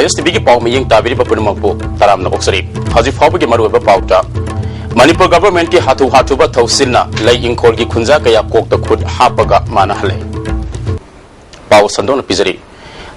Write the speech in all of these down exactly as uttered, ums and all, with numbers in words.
ꯑꯦꯁ T ꯚꯤꯒꯤ ꯄꯥꯎ ꯃꯤꯠꯌꯦꯡ ꯇꯥꯕꯤꯔꯤꯕ ꯄꯨꯝꯅꯃꯛꯄꯨ ꯇꯔꯥꯝꯅ ꯑꯣꯛꯆꯔꯤ꯫ ꯍꯧꯖꯤꯛ ꯐꯥꯎꯕꯒꯤ ꯃꯔꯨꯑꯣꯏꯕ ꯄꯥꯎꯇ, ꯃꯅꯤꯄꯨꯔ ꯒꯚꯔꯟꯃꯦꯟꯠꯀꯤ ꯍꯥꯊꯨ ꯍꯥꯊꯨꯕ ꯊꯧꯁꯤꯜꯅ ꯂꯩ ꯏꯪꯈꯣꯜꯒꯤ ꯈꯨꯟꯖꯥ ꯀꯌꯥ ꯀꯣꯛꯇ ꯈꯨꯠ ꯍꯥꯞꯄꯒ ꯃꯥꯟꯅꯍꯜꯂꯦ꯫ ꯄꯥꯎ ꯁꯟꯗꯣꯛꯅ ꯄꯤꯖꯔꯤ꯫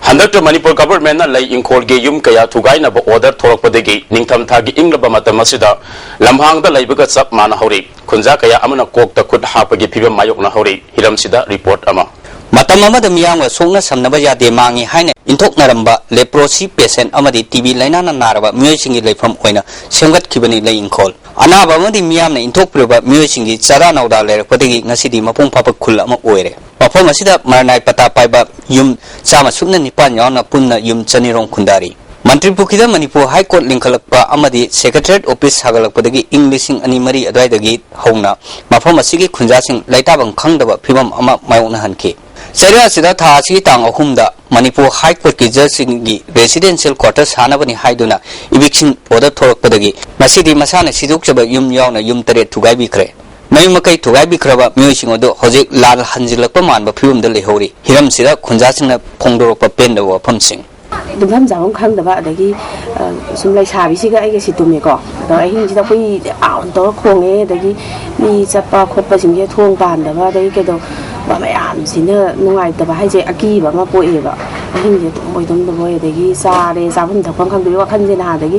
ꯍꯟꯗꯛꯇ ꯃꯅꯤꯄꯨꯔ ꯒꯚꯔꯟꯃꯦꯟꯠꯅ ꯂꯩ ꯏꯪꯈꯣꯜꯒꯤ ꯌꯨꯝ ꯀꯌꯥ ꯊꯨꯒꯥꯏꯅꯕ ꯑꯣꯔꯗꯔ ꯊꯣꯛꯂꯛꯄꯗꯒꯤ ꯅꯤꯡꯊꯝꯊꯥꯒꯤ ꯏꯪꯂꯕ ꯃꯇꯝ ꯑꯁꯤꯗ ꯂꯝꯍꯥꯡꯗ ꯂꯩꯕꯒ ꯆꯞ ꯃꯥꯟꯅꯍꯧꯔꯤ꯫ ꯈꯨꯟꯖꯥ ꯀꯌꯥ ꯑꯃꯅ ꯀꯣꯛꯇ ꯈꯨꯠ ꯍꯥꯞꯄꯒꯤ ꯐꯤꯕꯝ ꯃꯥꯌꯣꯛꯅꯍꯧꯔꯤ꯫ ꯍꯤꯔꯝꯁꯤꯗ ꯔꯤꯄꯣꯔꯠ ꯑꯃ꯫ ꯃꯇꯝ ꯑꯃꯗ ꯃꯤꯌꯥꯝꯒ ꯁꯣꯛꯅ ꯁꯝꯅꯕ ꯌꯥꯗꯦ ꯃꯥꯡꯉꯤ ꯍꯥꯏꯅ ꯏꯟꯊꯣꯛꯅꯔꯝꯕ ꯂꯦꯄ꯭ꯔꯣꯁꯤ ꯄꯦꯁꯦꯟꯠ ꯑꯃꯗꯤ ꯇꯤ ꯕꯤ ꯂꯥꯏꯅꯥꯅ ꯅꯥꯔꯕ ꯃꯤꯑꯣꯏꯁꯤꯡꯒꯤ ꯂꯩꯐꯝ ꯑꯣꯏꯅ ꯁꯦꯝꯒꯠꯈꯤꯕꯅꯤ ꯂꯩ ꯏꯪꯈꯣꯜ꯫ ꯑꯅꯥꯕ ꯑꯃꯗꯤ ꯃꯤꯌꯥꯝꯅ ꯏꯟꯊꯣꯛꯄꯤꯔꯕ ꯃꯤꯑꯣꯏꯁꯤꯡꯒꯤ ꯆꯥꯗꯥ ꯅꯥꯎꯗꯥ ꯂꯩꯔꯛꯄꯗꯒꯤ ꯉꯁꯤꯗꯤ ꯃꯄꯨꯡ ꯐꯥꯕ ꯈꯨꯜ ꯑꯃ ꯑꯣꯏꯔꯦ꯫ ꯃꯐꯝ ꯑꯁꯤꯗ ꯃꯔꯅꯥꯏ ꯄꯇꯥ ꯄꯥꯏꯕ ꯌꯨꯝ ꯆꯥꯝꯃ ꯁꯨꯞꯅ ꯅꯤꯄꯥꯟ ꯌꯥꯎꯅ ꯄꯨꯟꯅ ꯌꯨꯝ ꯆꯅꯤꯔꯣꯝ ꯈꯨꯟꯗꯥꯔꯤ꯫ ꯃꯟꯇ꯭ꯔꯤ ꯄꯨꯈ꯭ꯔꯤꯗ ꯃꯅꯤꯄꯨꯔ ꯍꯥꯏ ꯀꯣꯔꯠ ꯂꯤꯡꯈꯠꯂꯛꯄ ꯑꯃꯗꯤ ꯁꯦꯀ꯭ꯔꯦꯇꯔꯤꯌꯦꯠ ꯑꯣꯐꯤꯁ ꯁꯥꯒꯠꯂꯛꯄꯗꯒꯤ ꯏꯪ ꯂꯤꯁꯤꯡ ꯑꯅꯤ ꯃꯔꯤ ꯑꯗꯨꯋꯥꯏꯗꯒꯤ ꯍꯧꯅ ꯃꯐꯝ ꯑꯁꯤꯒꯤ ꯈꯨꯟꯖꯥꯁꯤꯡ ꯂꯩꯇꯥꯐꯝ ꯈꯪꯗꯕ ꯐꯤꯕꯝ ꯑꯃ ꯃꯥꯌꯣꯛꯅꯍꯟꯈꯤ꯫ ꯆꯩꯔꯥ ꯑꯁꯤꯗ ꯊꯥ ꯑꯁꯤꯒꯤ ꯇꯥꯡ ꯑꯍꯨꯝꯗ ꯃꯅꯤꯄꯨꯔ ꯍꯥꯏ ꯀꯣꯔꯠꯀꯤ ꯖꯖꯁꯤꯡꯒꯤ ꯔꯦꯁꯤꯗꯦꯟꯁꯤꯌꯦꯜ ꯀ꯭ꯋꯥꯇꯔ ꯁꯥꯅꯕꯅꯤ ꯍꯥꯏꯗꯨꯅ ꯏꯚꯤꯛꯁꯟ ꯑꯣꯔꯗꯔ ꯊꯣꯛꯂꯛꯄꯗꯒꯤ ꯉꯁꯤꯗꯤ ꯃꯁꯥꯅ ꯁꯤꯗꯣꯛꯆꯕ ꯌꯨꯝ ꯌꯥꯎꯅ ꯌꯨꯝ ꯇꯔꯦꯠ ꯊꯨꯒꯥꯏꯕꯤꯈ꯭ꯔꯦ꯫ ꯃꯌꯨꯝ ꯃꯀꯩ ꯊꯨꯒꯥꯏꯕꯤꯈ꯭ꯔꯕ ꯃꯤꯑꯣꯏꯁꯤꯡ ꯑꯗꯨ ꯍꯧꯖꯤꯛ ꯂꯥꯟ ꯍꯟꯖꯤꯜꯂꯛꯄ ꯃꯥꯟꯕ ꯐꯤꯕꯝꯗ ꯂꯩꯍꯧꯔꯤ꯫ ꯍꯤꯔꯝꯁꯤꯗ ꯈꯨꯟꯖꯥꯁꯤꯡꯅ ꯐꯣꯡꯗꯣꯔꯛꯄ ꯄꯦꯟꯗꯕ ꯋꯥꯐꯝꯁꯤꯡ꯫ ꯇꯨꯝꯐꯝ ꯆꯥꯐꯝ ꯈꯪꯗꯕ, ꯑꯗꯒꯤ, ꯑ, ꯁꯨꯝ ꯂꯩꯁꯥꯕꯤꯁꯤꯒ ꯑꯩꯒꯁꯤ ꯇꯨꯝꯃꯦꯀꯣ꯫ ꯑꯗꯣ ꯑꯍꯤꯡꯁꯤꯗ ꯑꯩꯈꯣꯏ ꯑꯥꯎꯟ ꯇꯧꯔ ꯈꯣꯡꯉꯦ, ꯑꯗꯒꯤ ꯃꯤ ꯆꯠꯄ ꯈꯣꯠꯄꯁꯤꯡꯁꯦ ꯊꯣꯡ ꯄꯥꯟꯗꯕ, ꯑꯗꯒꯤ ꯀꯩꯗꯧꯕ ꯃꯌꯥꯝꯁꯤꯅ ꯅꯨꯡꯉꯥꯏꯇꯕ ꯍꯥꯏꯁꯦ ꯑꯀꯤꯕ ꯑꯃ ꯄꯣꯛꯑꯦꯕ꯫ ꯑꯍꯤꯡꯁꯦ ꯇꯨꯝꯕꯣꯏ ꯇꯨꯝꯗꯕꯣꯏ, ꯑꯗꯒꯤ ꯆꯥꯔꯦ, ꯆꯥꯐꯝ ꯊꯛꯐꯝ ꯈꯪꯗꯕꯒꯤ ꯋꯥꯈꯜꯁꯦ ꯅꯍꯥꯟꯗꯒꯤ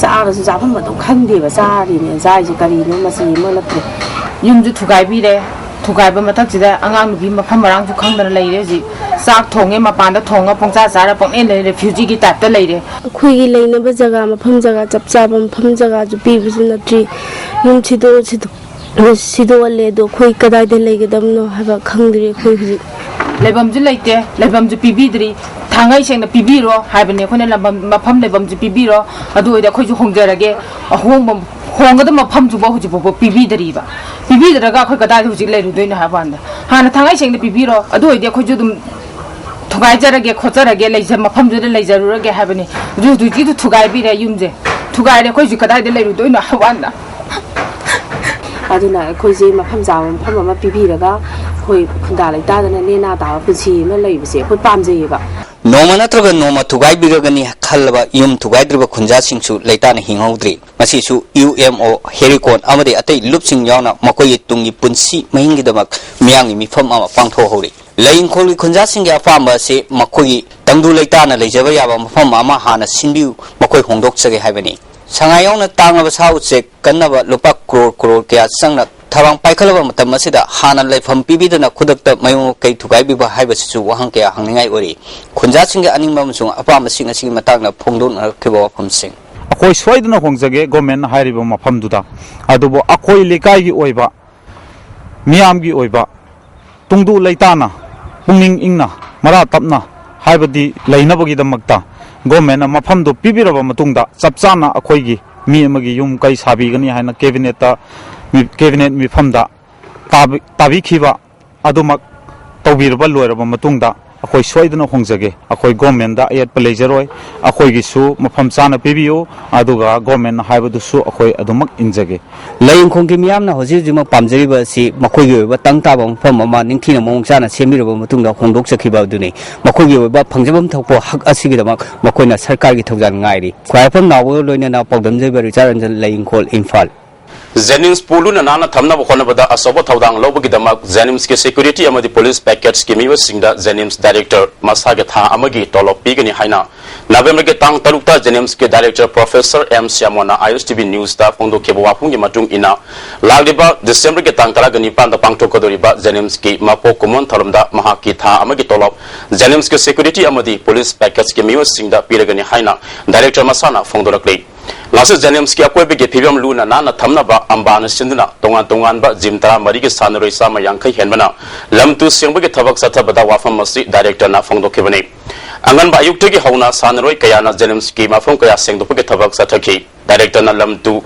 ꯆꯥꯔꯁꯨ ꯆꯥꯐꯝ ꯑꯗꯨꯝ ꯈꯪꯗꯦꯕ, ꯆꯥꯔꯤꯅꯦ, ꯆꯥꯔꯤꯁꯦ ꯀꯔꯤꯅꯣ ꯃꯁꯤ ꯑꯃ ꯅꯠꯇ꯭ꯔꯦ꯫ ꯌꯨꯝꯁꯨ ꯊꯨꯒꯥꯏꯕꯤꯔꯦ꯫ ꯊꯨꯒꯥꯏꯕ ꯃꯊꯛꯁꯤꯗ ꯑꯉꯥꯡ ꯅꯨꯄꯤ ꯃꯐꯝ ꯃꯔꯥꯡꯁꯨ ꯈꯪꯗꯅ ꯂꯩꯔꯦ ꯍꯧꯖꯤꯛ꯫ ꯆꯥꯛ ꯊꯣꯡꯉꯦ, ꯃꯄꯥꯟꯗ ꯊꯣꯡꯉ ꯄꯪꯆꯥ ꯆꯥꯔ ꯄꯪꯂꯦꯟ ꯂꯩꯔꯦ, ꯔꯦꯐ꯭ꯌꯨꯖꯤꯒꯤ ꯇꯥꯏꯞꯇ ꯂꯩꯔꯦ꯫ ꯑꯩꯈꯣꯏꯒꯤ ꯂꯩꯅꯕ ꯖꯒꯥ, ꯃꯐꯝ ꯖꯒꯥ, ꯆꯞ ꯆꯥꯕ ꯃꯐꯝ ꯖꯒꯥꯁꯨ ꯄꯤꯕꯁꯨ ꯅꯠꯇ꯭ꯔꯤ꯫ ꯌꯨꯝ ꯁꯤꯗꯣꯛ ꯁꯤꯗꯣꯛ-, ꯁꯤꯗꯣꯛꯍꯜꯂꯦ, ꯑꯗꯣ ꯑꯩꯈꯣꯏ ꯀꯗꯥꯏꯗ ꯂꯩꯒꯗꯕꯅꯣ ꯍꯥꯏꯕ ꯈꯪꯗ꯭ꯔꯤ ꯑꯩꯈꯣꯏ ꯍꯧꯖꯤꯛ꯫ ꯂꯩꯐꯝꯁꯨ ꯂꯩꯇꯦ, ꯂꯩꯐꯝꯁꯨ ꯄꯤꯕꯤꯗ꯭ꯔꯤ꯫ ꯊꯥꯡꯉꯩ ꯁꯦꯡꯅ ꯄꯤꯕꯤꯔꯣ ꯍꯥꯏꯕꯅꯦ ꯑꯩꯈꯣꯏꯅ, ꯂꯝꯕꯝ-, ꯃꯐꯝ ꯂꯩꯐꯝꯁꯨ ꯄꯤꯕꯤꯔꯣ, ꯑꯗꯨ ꯑꯣꯏꯔꯗꯤ ꯑꯩꯈꯣꯏꯁꯨ ꯍꯣꯡꯖꯔꯒꯦ꯫ ꯑꯍꯣꯡꯕ, ꯍꯣꯡꯒꯗꯕ ꯃꯐꯝꯁꯨꯐꯥꯎ ꯍꯧꯖꯤꯛ ꯐꯥꯎꯕ ꯄꯤꯕꯤꯗ꯭ꯔꯤꯕ꯫ ꯄꯤꯕꯤꯗ꯭ꯔꯒ ꯑꯩꯈꯣꯏ ꯀꯗꯥꯏꯗ ꯍꯧꯖꯤꯛ ꯂꯩꯔꯨꯗꯣꯏꯅꯣ ꯍꯥꯏꯕ ꯀꯥꯟꯗ, ꯍꯥꯟꯅ ꯊꯥꯡꯉꯩ ꯁꯦꯡꯅ ꯄꯤꯕꯤꯔꯣ, ꯑꯗꯨ ꯑꯣꯏꯔꯗꯤ ꯑꯩꯈꯣꯏꯁꯨ ꯑꯗꯨꯝ ꯊꯨꯒꯥꯏꯖꯔꯒꯦ, ꯈꯣꯠꯆꯔꯒꯦ, ꯂꯩꯖ-, ꯃꯐꯝꯗꯨꯗ ꯂꯩꯖꯔꯨꯔꯒꯦ ꯍꯥꯏꯕꯅꯤ꯫ ꯑꯗꯨ ꯍꯧꯖꯤꯛꯀꯤꯗꯨ ꯊꯨꯒꯥꯏꯕꯤꯔꯦ ꯌꯨꯝꯁꯦ꯫ ꯊꯨꯒꯥꯏꯔꯦ, ꯑꯩꯈꯣꯏ ꯍꯧꯖꯤꯛ ꯀꯗꯥꯏꯗ ꯂꯩꯔꯨꯗꯣꯏꯅꯣ ꯍꯥꯏꯕ ꯀꯥꯟꯗ꯫ ꯑꯗꯨꯅ ꯑꯩꯈꯣꯏꯁꯦ ꯃꯐꯝ ꯆꯥꯕ ꯃꯐꯝ ꯑꯃ ꯄꯤꯕꯤꯔꯒ ꯑꯩꯈꯣꯏ ꯈꯨꯟꯗꯥ ꯂꯩꯇꯥꯗꯅ ꯅꯦꯅꯥ ꯇꯥꯕ ꯄꯨꯟꯁꯤ ꯑꯃ ꯂꯩꯕꯁꯦ ꯑꯩꯈꯣꯏ ꯄꯥꯝꯖꯩꯌꯦꯕ꯫ ꯅꯣꯡꯃ ꯅꯠꯇ꯭ꯔꯒ ꯅꯣꯡꯃ ꯊꯨꯒꯥꯏꯕꯤꯔꯒꯅꯤ ꯈꯜꯂꯕ ꯌꯨꯝ ꯊꯨꯒꯥꯏꯗ꯭ꯔꯤꯕ ꯈꯨꯟꯖꯥꯁꯤꯡꯁꯨ ꯂꯩꯇꯥꯅ ꯍꯤꯡꯍꯧꯗ꯭ꯔꯤ꯫ ꯃꯁꯤꯁꯨ ꯌꯨ ꯑꯦꯝ ꯑꯣ, ꯍꯦꯔꯤꯀꯣꯟ ꯑꯃꯗꯤ ꯑꯇꯩ ꯂꯨꯞꯁꯤꯡ ꯌꯥꯎꯅ ꯃꯈꯣꯏꯒꯤ ꯇꯨꯡꯒꯤ ꯄꯨꯟꯁꯤ ꯃꯍꯤꯡꯒꯤꯗꯃꯛ ꯃꯤꯌꯥꯝꯒꯤ ꯃꯤꯐꯝ ꯑꯃ ꯄꯥꯡꯊꯣꯛꯍꯧꯔꯤ꯫ ꯂꯩ ꯏꯪꯈꯣꯜꯒꯤ ꯈꯨꯟꯖꯥꯁꯤꯡꯒꯤ ꯑꯄꯥꯝꯕ ꯑꯁꯤ ꯃꯈꯣꯏꯒꯤ ꯇꯪꯗꯨ ꯂꯩꯇꯥꯅ ꯂꯩꯖꯕ ꯌꯥꯕ ꯃꯐꯝ ꯑꯃ ꯍꯥꯟꯅ ꯁꯤꯟꯕꯤꯌꯨ, ꯃꯈꯣꯏ ꯍꯣꯡꯗꯣꯛꯆꯒꯦ ꯍꯥꯏꯕꯅꯤ꯫ ꯁꯉꯥꯏ ꯌꯥꯎꯅ ꯇꯥꯡꯂꯕ ꯁꯥ ꯎꯆꯦꯛ ꯀꯟꯅꯕ ꯂꯨꯄꯥ ꯀ꯭ꯔꯣꯔ ꯀ꯭ꯔꯣꯔ ꯀꯌꯥ ꯆꯪꯅ ꯊꯧꯔꯥꯡ ꯄꯥꯏꯈꯠꯂꯕ ꯃꯇꯝ ꯑꯁꯤꯗ ꯍꯥꯟꯅ ꯂꯩꯐꯝ ꯄꯤꯕꯤꯗꯅ ꯈꯨꯗꯛꯇ ꯃꯌꯨꯝ ꯃꯀꯩ ꯊꯨꯒꯥꯏꯕꯤꯕ ꯍꯥꯏꯕꯁꯤꯁꯨ ꯋꯥꯍꯪ ꯀꯌꯥ ꯍꯪꯅꯤꯡꯉꯥꯏ ꯑꯣꯏꯔꯤ꯫ ꯈꯨꯟꯖꯥꯁꯤꯡꯒꯤ ꯑꯅꯤꯡꯕ ꯑꯃꯁꯨꯡ ꯑꯄꯥꯝꯕꯁꯤꯡ ꯑꯁꯤꯒꯤ ꯃꯇꯥꯡꯗ ꯐꯣꯡꯗꯣꯛꯅꯔꯛꯈꯤꯕ ꯋꯥꯐꯝꯁꯤꯡ꯫ ꯑꯩꯈꯣꯏ ꯁꯣꯏꯗꯅ ꯍꯣꯡꯖꯒꯦ ꯒꯣꯔꯃꯦꯟꯅ ꯍꯥꯏꯔꯤꯕ ꯃꯐꯝꯗꯨꯗ꯫ ꯑꯗꯨꯕꯨ ꯑꯩꯈꯣꯏ ꯂꯩꯀꯥꯏꯒꯤ ꯑꯣꯏꯕ, ꯃꯤꯌꯥꯝꯒꯤ ꯑꯣꯏꯕ ꯇꯨꯡꯗꯨ ꯂꯩꯇꯥꯅ, ꯄꯨꯛꯅꯤꯡ ꯏꯪꯅ, ꯃꯔꯥ ꯇꯞꯅ ꯍꯥꯏꯕꯗꯤ ꯂꯩꯅꯕꯒꯤꯗꯃꯛꯇ ꯒꯣꯔꯃꯦꯟꯅ ꯃꯐꯝꯗꯨ ꯄꯤꯕꯤꯔꯕ ꯃꯇꯨꯡꯗ, ꯆꯞ ꯆꯥꯅ ꯑꯩꯈꯣꯏꯒꯤ ꯃꯤ ꯑꯃꯒꯤ ꯌꯨꯝ ꯀꯩ ꯁꯥꯕꯤꯒꯅꯤ ꯍꯥꯏꯅ ꯀꯦꯕꯤꯅꯦꯠꯇ, ꯃꯤ-, ꯀꯦꯕꯤꯅꯦꯠ ꯃꯤꯐꯝꯗ ꯇꯥꯕꯤ-, ꯇꯥꯕꯤꯈꯤꯕ ꯑꯗꯨꯃꯛ ꯇꯧꯕꯤꯔꯕ ꯂꯣꯏꯔꯕ ꯃꯇꯨꯡꯗ, ꯑꯩꯈꯣꯏ ꯁꯣꯏꯗꯅ ꯍꯣꯡꯖꯒꯦ꯫ ꯑꯩꯈꯣꯏ ꯒꯣꯔꯃꯦꯟꯗ ꯑꯌꯦꯠꯄ ꯂꯩꯖꯔꯣꯏ꯫ ꯑꯩꯈꯣꯏꯒꯤꯁꯨ ꯃꯐꯝ ꯆꯥꯅ ꯄꯤꯕꯤꯌꯨ, ꯑꯗꯨꯒ ꯒꯣꯔꯃꯦꯟꯅ ꯍꯥꯏꯕꯗꯨꯁꯨ ꯑꯩꯈꯣꯏ ꯑꯗꯨꯃꯛ ꯏꯟꯖꯒꯦ꯫ ꯂꯩ ꯏꯪꯈꯣꯜꯒꯤ ꯃꯤꯌꯥꯝꯅ ꯍꯧꯖꯤꯛ ꯍꯧꯖꯤꯛꯃꯛ ꯄꯥꯝꯖꯔꯤꯕ ꯑꯁꯤ ꯃꯈꯣꯏꯒꯤ ꯑꯣꯏꯕ ꯇꯪ ꯇꯥꯕ ꯃꯐꯝ ꯑꯃ ꯅꯤꯡꯊꯤꯅ ꯃꯑꯣꯡ ꯆꯥꯅ ꯁꯦꯝꯕꯤꯔꯕ ꯃꯇꯨꯡꯗ ꯍꯣꯡꯗꯣꯛꯆꯈꯤꯕ ꯑꯗꯨꯅꯤ꯫ ꯃꯈꯣꯏꯒꯤ ꯑꯣꯏꯕ ꯐꯪꯖꯐꯝ ꯊꯣꯛꯄ ꯍꯛ ꯑꯁꯤꯒꯤꯗꯃꯛ ꯃꯈꯣꯏꯅ ꯁꯔꯀꯥꯔꯒꯤ ꯊꯧꯖꯥꯜ ꯉꯥꯏꯔꯤ꯫ ꯈ꯭ꯋꯥꯏꯔꯥꯛꯄꯝ ꯅꯥꯎꯕꯒ ꯂꯣꯏꯅꯅ ꯄꯥꯎꯗꯝꯖꯕ ꯔꯤꯆꯥꯔꯗ ꯔꯟꯖꯟ, ꯂꯩ ꯏꯪꯈꯣꯜ, ꯏꯝꯐꯥꯜ꯫ ꯖꯦꯅꯤꯝꯁꯄꯨ ꯂꯨꯅ ꯅꯥꯟꯅ ꯊꯝꯅꯕ ꯍꯣꯠꯅꯕꯗ ꯑꯆꯧꯕ ꯊꯧꯗꯥꯡ ꯂꯧꯕꯒꯤꯗꯃꯛ ꯖꯦꯅꯤꯝꯁꯀꯤ ꯁꯦꯀ꯭ꯌꯨꯔꯤꯇꯤ ꯑꯃꯗꯤ ꯄꯨꯂꯤꯁ ꯄꯦꯀꯦꯠꯁꯀꯤ ꯃꯤꯑꯣꯏꯁꯤꯡꯗ ꯖꯦꯅꯤꯝꯁ ꯗꯥꯏꯔꯦꯛꯇꯔ ꯃꯁꯥꯒꯤ ꯊꯥ ꯑꯃꯒꯤ ꯇꯣꯂꯣꯞ ꯄꯤꯒꯅꯤ ꯍꯥꯏꯅ ꯅꯕꯦꯝꯕꯔꯒꯤ ꯇꯥꯡ ꯇꯔꯨꯛꯇ ꯖꯦꯅꯤꯝꯁꯀꯤ ꯗꯥꯏꯔꯦꯛꯇꯔ ꯄ꯭ꯔꯣꯐꯦꯁꯔ ꯑꯦꯝ ꯁ꯭ꯌꯥꯃꯣꯅ ꯑꯥꯏ ꯑꯦꯁ ꯇꯤ ꯚꯤ ꯅ꯭ꯌꯨꯁꯇ ꯐꯣꯡꯗꯣꯛꯈꯤꯕ ꯋꯥꯐꯝꯒꯤ ꯃꯇꯨꯡ ꯏꯟꯅ, ꯂꯥꯛꯂꯤꯕ ꯗꯤꯁꯦꯝꯕꯔꯒꯤ ꯇꯥꯡ ꯇꯔꯥꯒ ꯅꯤꯄꯥꯟꯗ ꯄꯥꯡꯊꯣꯛꯀꯗꯧꯔꯤꯕ ꯖꯦꯅꯤꯝꯁꯀꯤ ꯃꯄꯣꯛ ꯀꯨꯝꯑꯣꯟ ꯊꯧꯔꯝꯗ ꯃꯍꯥꯛꯀꯤ ꯊꯥ ꯑꯃꯒꯤ ꯇꯣꯂꯣꯞ ꯖꯦꯅꯤꯝꯁꯀꯤ ꯁꯦꯀ꯭ꯌꯨꯔꯤꯇꯤ ꯑꯃꯗꯤ ꯄꯨꯂꯤꯁ ꯄꯦꯀꯦꯠꯁꯀꯤ ꯃꯤꯑꯣꯏꯁꯤꯡꯗ ꯄꯤꯔꯒꯅꯤ ꯍꯥꯏꯅ ꯗꯥꯏꯔꯦꯛꯇꯔ ꯃꯁꯥꯅ ꯐꯣꯡꯗꯣꯔꯛꯂꯤ꯫ ꯂꯥꯁ ꯖꯦꯅꯤꯝꯁꯀꯤ ꯑꯀꯣꯏꯕꯒꯤ ꯐꯤꯕꯝ ꯂꯨꯅ ꯅꯥꯟꯅ ꯊꯝꯅꯕ ꯑꯝꯕꯥꯅ ꯁꯤꯟꯗꯨꯅ ꯇꯣꯉꯥꯟ ꯇꯣꯉꯥꯟꯕ ꯖꯤꯝ ꯇꯔꯥꯃꯔꯤꯒꯤ ꯁꯥꯟꯅꯔꯣꯏ ꯆꯥꯝꯃ ꯌꯥꯡꯈꯩ ꯍꯦꯟꯕꯅ ꯂꯝ ꯇꯨ ꯁꯦꯡꯕꯒꯤ ꯊꯕꯛ ꯆꯠꯊꯕꯗ ꯋꯥꯐꯝ ꯑꯁꯤ ꯗꯥꯏꯔꯦꯛꯇꯔꯅ ꯐꯣꯡꯗꯣꯛꯈꯤꯕꯅꯤ꯫ ꯑꯉꯟꯕ ꯑꯌꯨꯛꯇꯒꯤ ꯍꯧꯅ ꯁꯥꯟꯅꯔꯣꯏ ꯀꯌꯥꯅ ꯖꯦꯅꯤꯝꯁꯀꯤ ꯃꯐꯝ ꯀꯌꯥ ꯁꯦꯡꯗꯣꯛꯄꯒꯤ ꯊꯕꯛ ꯆꯠꯊꯈꯤ꯫ ꯗꯥꯏꯔꯦꯛꯇꯔꯅ ꯂꯝ ꯇꯨ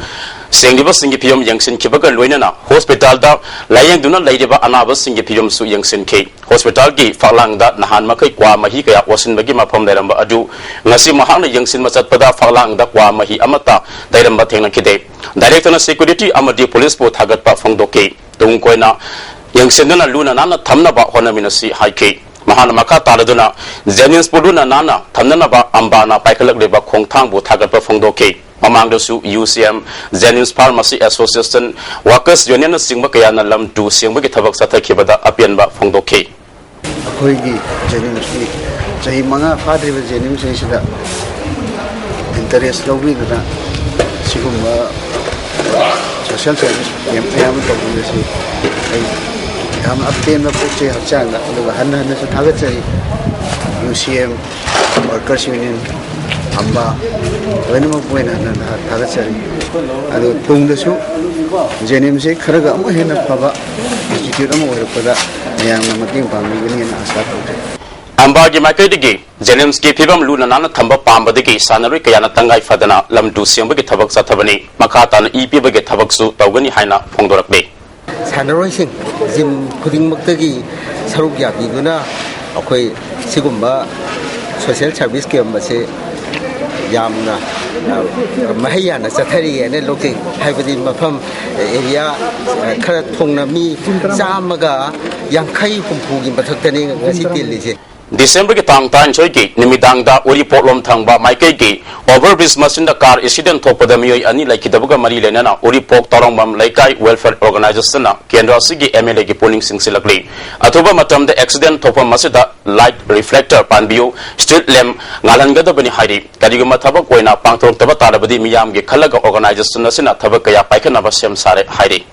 ꯁꯦꯡꯂꯤꯕꯁꯤꯡꯒꯤ ꯐꯤꯕꯝ ꯌꯦꯡꯁꯤꯟꯈꯤꯕꯒ ꯂꯣꯏꯅꯅ ꯍꯣꯁꯄꯤꯇꯥꯜꯗ ꯂꯥꯌꯦꯡꯗꯨꯅ ꯂꯩꯔꯤꯕ ꯑꯅꯥꯕꯁꯤꯡꯒꯤ ꯐꯤꯕꯝꯁꯨ ꯌꯦꯡꯁꯤꯟꯈꯤ꯫ ꯍꯣꯁꯄꯤꯇꯥꯜꯒꯤ ꯐꯛꯂꯥꯡꯗ ꯅꯍꯥꯟ ꯃꯈꯩ ꯀ꯭ꯋꯥ ꯃꯍꯤ ꯀꯌꯥ ꯑꯣꯠꯁꯤꯟꯕꯒꯤ ꯃꯐꯝ ꯂꯩꯔꯝꯕ ꯑꯗꯨ ꯉꯁꯤ ꯃꯍꯥꯛꯅ ꯌꯦꯡꯁꯤꯟꯕ ꯆꯠꯄꯗ ꯐꯛꯂꯥꯡꯗ ꯀ꯭ꯋꯥ ꯃꯍꯤ ꯑꯃꯠꯇ ꯂꯩꯔꯝꯕ ꯊꯦꯡꯅꯈꯤꯗꯦ꯫ ꯗꯥꯏꯔꯦꯛꯇꯔꯅ ꯁꯦꯀ꯭ꯌꯨꯔꯤꯇꯤ ꯑꯃꯗꯤ ꯄꯨꯂꯤꯁꯄꯨ ꯊꯥꯒꯠꯄ ꯐꯣꯡꯗꯣꯛꯈꯤ꯫ ꯇꯨꯡ ꯀꯣꯏꯅ ꯌꯦꯡꯁꯤꯟꯗꯨꯅ ꯂꯨꯅ ꯅꯥꯟꯅ ꯊꯝꯅꯕ ꯍꯣꯠꯅꯃꯤꯟꯅꯁꯤ ꯍꯥꯏꯈꯤ꯫ ꯃꯍꯥꯛꯅ ꯃꯈꯥ ꯇꯥꯔꯗꯨꯅ JNIMSꯄꯨ ꯂꯨꯅ ꯅꯥꯟꯅ ꯊꯝꯅꯅꯕ ꯑꯝꯕꯥꯅ ꯄꯥꯏꯈꯠꯂꯛꯂꯤꯕ ꯈꯣꯡꯊꯥꯡꯕꯨ ꯊꯥꯒꯠꯄ ꯐꯣꯡꯗꯣꯛꯈꯤ꯫ ꯃꯃꯥꯡꯗꯁꯨ UCM, JNIMS Pharmacy Association, Workers Unionꯅꯆꯤꯡꯕ ꯀꯌꯥꯅ ꯂꯝ ꯇꯨ ꯁꯦꯡꯕꯒꯤ ꯊꯕꯛ ꯆꯠꯊꯈꯤꯕꯗ ꯑꯄꯦꯟꯕ ꯐꯣꯡꯗꯣꯛꯈꯤ꯫ ꯑꯩꯈꯣꯏꯒꯤ JNIMSꯀꯤ ꯆꯍꯤ ꯃꯉꯥ ꯐꯥꯗ꯭ꯔꯤꯕ JNIMS ꯑꯁꯤꯗ interest ꯂꯧꯕꯤꯗꯨꯅ ꯁꯤꯒꯨꯝꯕ social service camp ꯃꯌꯥꯝ ꯑꯃ ꯇꯧꯕꯤꯕꯁꯤ ꯑꯩ ꯌꯥꯝꯅ ꯑꯄꯦꯟꯕ ꯄꯣꯛꯆꯩ ꯍꯛꯆꯥꯡꯗ꯫ ꯑꯗꯨꯒ ꯍꯟꯅ ꯍꯟꯅꯁꯨ ꯊꯥꯒꯠꯆꯔꯤ꯫ UCM, Workers Union, ꯑꯝꯕꯥ, ꯂꯣꯏꯅꯃꯛꯄꯨ ꯑꯣꯏꯅ ꯍꯟꯅ ꯍꯟꯅ ꯊꯥꯒꯠꯆꯔꯤ꯫ ꯑꯗꯨꯒ ꯇꯨꯡꯗꯁꯨ JNIMSꯁꯤ ꯈꯔꯒ ꯑꯃꯨꯛ ꯍꯦꯟꯅ ꯐꯕ institute ꯑꯃ ꯑꯣꯏꯔꯛꯄꯗ ꯃꯌꯥꯝꯅ ꯃꯇꯦꯡ ꯄꯥꯡꯕꯤꯒꯅꯤꯅ ꯑꯥꯁꯥ ꯇꯧꯖꯩ꯫ ꯑꯝꯕꯥꯒꯤ ꯃꯥꯏꯀꯩꯗꯒꯤ JNIMSꯀꯤ ꯐꯤꯕꯝ ꯂꯨꯅ ꯅꯥꯟꯅ ꯊꯝꯕ ꯄꯥꯝꯕꯗꯒꯤ ꯁꯥꯟꯅꯔꯣꯏ ꯀꯌꯥꯅ ꯇꯉꯥꯏ ꯐꯗꯅ ꯂꯝ ꯇꯨ ꯁꯦꯡꯕꯒꯤ ꯊꯕꯛ ꯆꯠꯊꯕꯅꯤ꯫ ꯃꯈꯥ ꯇꯥꯅ ꯏ ꯄꯤꯕꯒꯤ ꯊꯕꯛꯁꯨ ꯇꯧꯒꯅꯤ ꯍꯥꯏꯅ ꯐꯣꯡꯗꯣꯔꯛꯂꯤ꯫ ꯁꯥꯟꯅꯔꯣꯏꯁꯤꯡ gym ꯈꯨꯗꯤꯡꯃꯛꯇꯒꯤ ꯁꯔꯨꯛ ꯌꯥꯕꯤꯗꯨꯅ ꯑꯩꯈꯣꯏ ꯁꯤꯒꯨꯝꯕ social service camp ꯑꯁꯤ ꯌꯥꯝꯅ, ꯑ, ꯃꯍꯩ ꯌꯥꯟꯅ ꯆꯠꯊꯔꯤ ꯍꯥꯏꯅ ꯂꯧꯖꯩ꯫ ꯍꯥꯏꯕꯗꯤ ꯃꯐꯝ area, ꯑ, ꯈꯔ ꯊꯣꯡꯅ ꯃꯤ ꯆꯥꯝꯃꯒ ꯌꯥꯡꯈꯩ ꯍꯨꯝꯐꯨꯒꯤ ꯃꯊꯛꯇꯅꯤ ꯉꯁꯤ ꯇꯤꯜꯂꯤꯁꯦ꯫ ꯗꯤꯁꯦꯝꯕꯔꯒꯤ ꯇꯥꯡ ꯇꯔꯥꯅꯤꯊꯣꯏꯒꯤ ꯅꯨꯃꯤꯗꯥꯡꯗ ꯎꯔꯤꯄꯣꯛꯂꯣꯝ ꯊꯪꯕ ꯃꯥꯏꯀꯩꯒꯤ over bridge ꯃꯆꯤꯟꯗ car accident ꯊꯣꯛꯄꯗ ꯃꯤꯑꯣꯏ ꯑꯅꯤ ꯂꯩꯈꯤꯗꯕꯒ ꯃꯔꯤ ꯂꯩꯅꯅ ꯎꯔꯤꯄꯣꯛ ꯇꯥꯎꯔꯣꯡꯕꯝ ꯂꯩꯀꯥꯏ welfare organizationꯅ ꯀꯦꯟꯗ꯭ꯔ ꯑꯁꯤꯒꯤ MLAꯒꯤ ꯄꯨꯛꯅꯤꯡ ꯆꯤꯡꯁꯤꯜꯂꯛꯂꯤ꯫ ꯑꯊꯨꯕ ꯃꯇꯝꯗ accident ꯊꯣꯛꯐꯝ ꯑꯁꯤꯗ light reflector ꯄꯥꯟꯕꯤꯌꯨ, street lamp ꯉꯥꯜꯍꯟꯒꯗꯕꯅꯤ ꯍꯥꯏꯔꯤ꯫ ꯀꯔꯤꯒꯨꯝꯕ ꯊꯕꯛ ꯑꯣꯏꯅ ꯄꯥꯡꯊꯣꯔꯛꯇꯕ ꯇꯥꯔꯕꯗꯤ ꯃꯤꯌꯥꯝꯒꯤ ꯈꯜꯂꯒ organization ꯑꯁꯤꯅ ꯊꯕꯛ ꯀꯌꯥ ꯄꯥꯏꯈꯠꯅꯕ ꯁꯦꯝ ꯁꯥꯔꯦ ꯍꯥꯏꯔꯤ꯫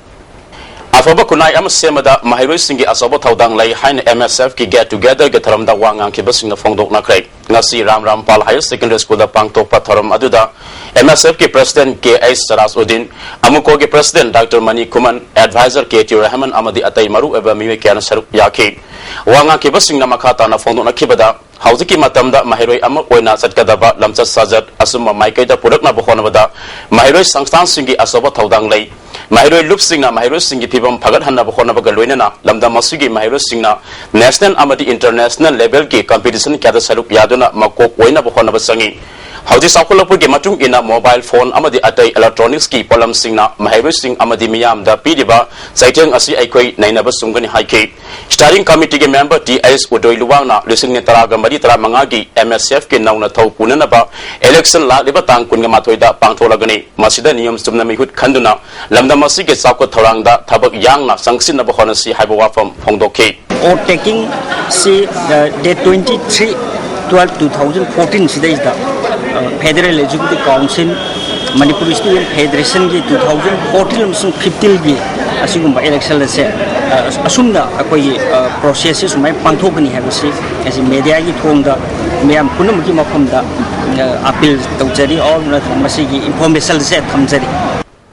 ꯑꯐꯕ ꯈꯨꯟꯅꯥꯏ ꯑꯃ ꯁꯦꯝꯕꯗ ꯃꯍꯩꯔꯣꯏꯁꯤꯡꯒꯤ ꯑꯆꯧꯕ ꯊꯧꯗꯥꯡ ꯂꯩ ꯍꯥꯏꯅ MSFꯀꯤ get togetherꯒꯤ ꯊꯧꯔꯝꯗ ꯋꯥ ꯉꯥꯡꯈꯤꯕꯁꯤꯡꯅ ꯐꯣꯡꯗꯣꯛꯅꯈ꯭ꯔꯦ꯫ ꯉꯁꯤ ꯔꯥꯝ ꯔꯥꯝꯄꯥꯜ Higher Secondary Schoolꯗ ꯄꯥꯡꯊꯣꯛꯄ ꯊꯧꯔꯝ ꯑꯗꯨꯗ MSFꯀꯤ President K H Saraj Uddin, ꯑꯃꯨꯀꯣꯒꯤ President Doctor Mani Khuman, Advisor K T Rahman ꯑꯃꯗꯤ ꯑꯇꯩ ꯃꯔꯨꯑꯣꯏꯕ ꯃꯤꯑꯣꯏ ꯀꯌꯥꯅ ꯁꯔꯨꯛ ꯌꯥꯈꯤ꯫ ꯋꯥ ꯉꯥꯡꯈꯤꯕꯁꯤꯡꯅ ꯃꯈꯥ ꯇꯥꯅ ꯐꯣꯡꯗꯣꯛꯅꯈꯤꯕꯗ, ꯍꯧꯖꯤꯛꯀꯤ ꯃꯇꯝꯗ ꯃꯍꯩꯔꯣꯏ ꯑꯃ ꯑꯣꯏꯅ ꯆꯠꯀꯗꯕ ꯂꯝꯆꯠ ꯁꯥꯖꯠ ꯑꯆꯨꯝꯕ ꯃꯥꯏꯀꯩꯗ ꯄꯨꯔꯛꯅꯕ ꯍꯣꯠꯅꯕꯗ ꯃꯍꯩꯔꯣꯏ ꯁꯪꯁꯊꯥꯟꯁꯤꯡꯒꯤ ꯑꯆꯧꯕ ꯊꯧꯗꯥꯡ ꯂꯩ꯫ ꯃꯍꯩꯔꯣꯏ ꯂꯨꯞꯁꯤꯡꯅ ꯃꯍꯩꯔꯣꯏꯁꯤꯡꯒꯤ ꯐꯤꯕꯝ ꯐꯒꯠꯍꯟꯅꯕ ꯍꯣꯠꯅꯕꯒ ꯂꯣꯏꯅꯅ ꯂꯝꯗꯝ ꯑꯁꯤꯒꯤ ꯃꯍꯩꯔꯣꯏꯁꯤꯡꯅ national ꯑꯃꯗꯤ international levelꯒꯤ competition ꯀꯌꯥꯗ ꯁꯔꯨꯛ ꯌꯥꯗꯨꯅ ꯃꯀꯣꯛ ꯑꯣꯏꯅꯕ ꯍꯣꯠꯅꯕ ꯆꯪꯏ꯫ ꯍꯧꯖꯤꯛ ꯆꯥꯎꯈꯠꯂꯛꯄꯒꯤ ꯃꯇꯨꯡ ꯏꯟꯅ mobile phone ꯑꯃꯗꯤ ꯑꯇꯩ electronics ꯀꯤ ꯄꯣꯠꯂꯝꯁꯤꯡꯅ ꯃꯍꯩꯔꯣꯏꯁꯤꯡ ꯑꯃꯗꯤ ꯃꯤꯌꯥꯝꯗ ꯄꯤꯔꯤꯕ ꯆꯩꯊꯦꯡ ꯑꯁꯤ ꯑꯩꯈꯣꯏ ꯅꯩꯅꯕ ꯆꯨꯝꯒꯅꯤ ꯍꯥꯏꯈꯤ꯫ Steering Committee ꯒꯤ member ꯇꯤ ꯑꯩꯆ ꯎꯗꯣꯏ ꯂꯨꯋꯥꯡꯅ ꯂꯤꯁꯤꯡ ꯇꯔꯥꯒ ꯃꯔꯤ ꯇꯔꯥꯃꯉꯥꯒꯤ M S F ꯀꯤ ꯅꯧꯅ ꯊꯧ ꯄꯨꯅꯅꯕ election ꯂꯥꯛꯂꯤꯕ ꯇꯥꯡ ꯀꯨꯟꯒ ꯃꯥꯊꯣꯏꯗ ꯄꯥꯡꯊꯣꯛꯂꯒꯅꯤ꯫ ꯃꯁꯤꯗ ꯅꯤꯌꯝ ꯆꯨꯝꯅ ꯃꯤꯍꯨꯠ ꯈꯟꯗꯨꯅ ꯂꯝꯗꯝ ꯑꯁꯤꯒꯤ ꯆꯥꯎꯈꯠ ꯊꯧꯔꯥꯡꯗ ꯊꯕꯛ ꯌꯥꯡꯅ ꯆꯪꯁꯤꯟꯅꯕ ꯍꯣꯠꯅꯁꯤ ꯍꯥꯏꯕ ꯋꯥꯐꯝ ꯐꯣꯡꯗꯣꯛꯈꯤ꯫ Oath taking ꯁꯤ date twenty three twelve two thousand fourteen ꯁꯤꯗꯩꯁꯤꯗ Federal Executive Council, Manipur Student Federation ꯒꯤ two thousand fourteen ꯑꯃꯁꯨꯡ fifteen ꯒꯤ ꯑꯁꯤꯒꯨꯝꯕ election ꯑꯁꯦ ꯑꯁꯨꯝꯅ ꯑꯩꯈꯣꯏꯒꯤ process ꯁꯦ ꯁꯨꯃꯥꯏꯅ ꯄꯥꯡꯊꯣꯛꯀꯅꯤ ꯍꯥꯏꯕꯁꯤ ꯑꯩꯁꯤ media ꯒꯤ ꯊꯣꯡꯗ ꯃꯌꯥꯝ ꯄꯨꯝꯅꯃꯛꯀꯤ ꯃꯐꯝꯗ appeal ꯇꯧꯖꯔꯤ꯫ ꯑꯣꯔ ꯃꯁꯤꯒꯤ information ꯑꯁꯦ ꯊꯝꯖꯔꯤ꯫